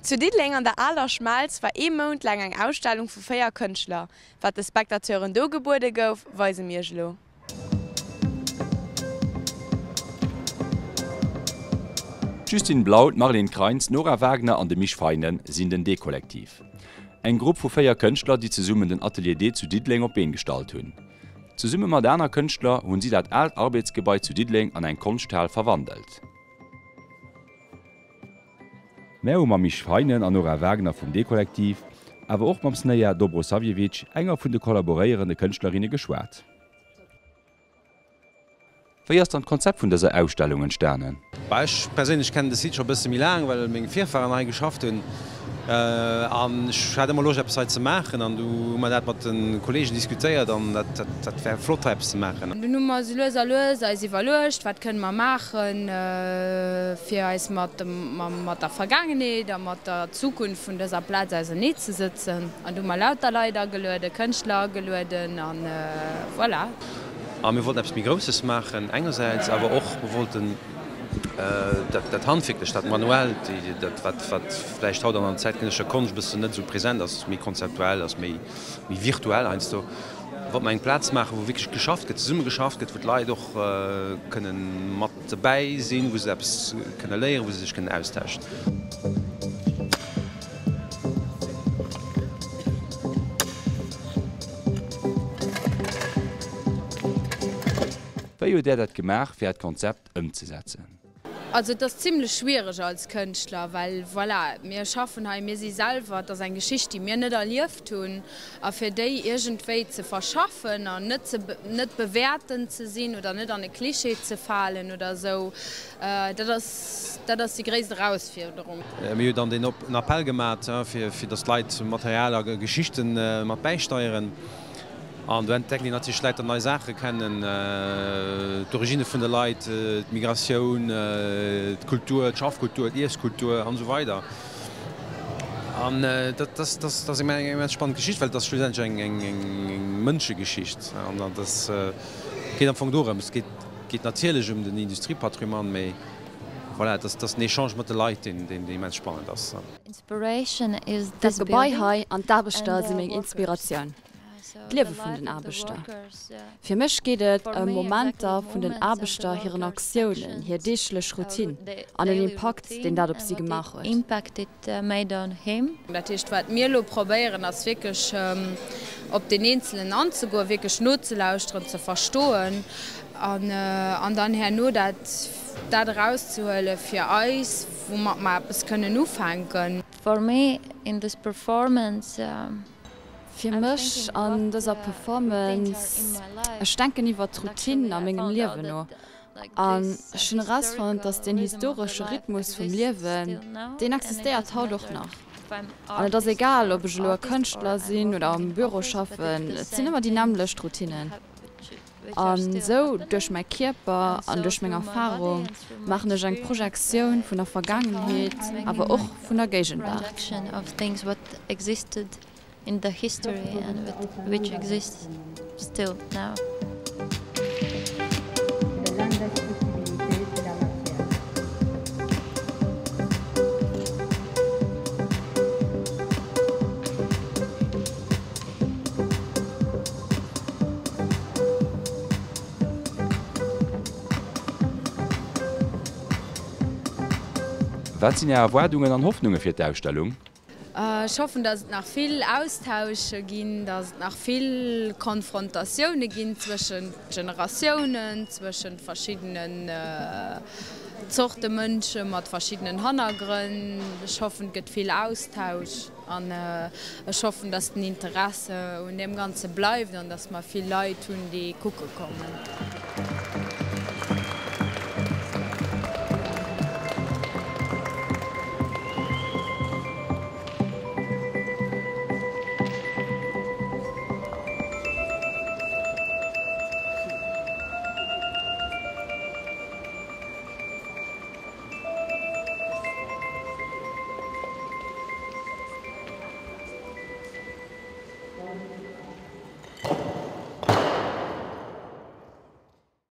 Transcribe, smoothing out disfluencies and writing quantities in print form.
Zu Diddeleng an der Aler Schmelz war ee Mount laang eng Ausstellung vu 4 Kënschtler. Wat de Spectateuren do gebuede gouf, weise mir iech elo. D'Justine Blau, d'Marlene Kreins, d'Nora Wagner an de Misch Feinen sinn den D-Kollektiv. Eng Grupp vu 4 Kënschtler, déi zesummen den Atelier D zu Diddeleng op d'Been gestallt hunn. Zesumme mat aner Kënschtler hunn si dat aalt Arbeetsgebai zu Diddeleng an eng Konschthal verwandelt. Mär hu mam Misch Feinen an Nora Wagner vum D-Kollektiv, awer och mam Sneja Dobrosavljevic, enger vun de kollaboréierende Kënschtlerinne geschwat. Wéi ass dann d'Konzept vun dëser Ausstellung entstanen? Bah, ech perséinlech kennen de Site scho bësse méi laang, well meng Virfahren hei geschafft hunn an ech hat ëmmer Loscht eppes hei ze maachen an du hu mer dat mat de Kollegen diskutéiert an dat dat wär flott hei eppes ze maachen. Dunn hu mer sou lues a lues eis iwwerluecht, wat kënne mer maachen, fir eis mat mat der Vergaangenheet a mat der Zukunft vun dëser Plaz ausernee ze sëtzen. An du hu mer lauter Leit agelueden, Kënschtler agelueden an voilà. A mir wollten eppes méi Grousses maachen engersäits, awer och mir wollten dat Handwierklecht, dat Manuellt, dat wat wat vläicht haut an der zäitgenëssescher Konscht e bëssen net esou present ass, méi konzeptuell ass, méi méi virtuell heiansdo, wollte mer eng Plaz maachen, wou wierklech geschafft gëtt, zesumme geschafft gëtt, wou d'Leit och kënnen mat dobäi sinn, wou se eppes kënne léieren, wou se sech kënnen austauschen. Wéi huet Där dat gemaach, fir Äert Konzept ëmzesetzen? Also et ass zimlech schwiereg als Kënschtler, well voilà, mir schaffen hei, mir si selwer, et ass eng Geschicht, déi mir net erlieft hunn, a fir déi iergendwéi ze verschaffen an net ze net bewäertend ze sinn oder net an e Klischee ze falen oder esou, dat ass dat ass déi gréisst Erausfuerderung. Mir hu dann deen Appell gemat, fir datt d'Leit Material a Geschichte mat bäisteieren. An do entdecken een natierlech Leit dann nei Saache kennen, d'Originne vun de Leit, d'Migratioun, d'Kultur, d'Schaffkultur, d'Iesskultur an esou weider. An dat ass eng immens spannend Geschicht, well et ass schlussendlech eng Mënschegeschicht. An dat geet am Fong dorëms. Et geet natierlech ëm den Industriepatrimoine, mee voilà, et ass den Echange mat de Leit, deen immens spannend ass. Dat Gebai hei an d'Aarbechter si meng Inspiratioun. D'Liewe vun den Aarbechter. Fir mech geet et ëm Momenter vun den Aarbechter hiren Aktiounen, hir deeglech Routine an den Impakt, deen dat op si gemaach huet. Dat heescht, wat mir elo probéieren, ass wierklech op deen Eenzelen anzegoen, wierklech nozelauschteren, ze verstoen an dann herno dat dat erauszehuele fir eis, woumat mer eppes kënnen ufänken. For me in this performance. Fir mech an dëser Performance, ech denken iwwer d'Routine a mengem Liewen no an ech hunn erausfonnt, datt deen historesche Rhythmus vum Liewen, deen existéiert haut och nach. An et ass egal, ob ech elo e Kënschtler sinn oder am Büro schaffen, et sinn ëmmer déi nämmlecht Routinen. An esou, duerch mäi Kierper an duerch meng Erfarung, maachen ech eng Projektioun vun der Vergaangenheet, awer och vun der Géigenwaart. Wat sinn Är Erwaardungen an Hoffnunge fir d'Ausstellung? Ech hoffen, datt et nach vill Austausche ginn, datt et nach vill Konfrontatioune ginn zwëschent Generatiounen, zwëschent verschiddenen Zorte Mënsche mat verschiddenen Hannergrënn. Ech hoffen, et gëtt vill Austausch. An ech hoffen, dass den Interesse un deem Ganze bleift an dass mer vill Leit hunn, déi kucke kommen.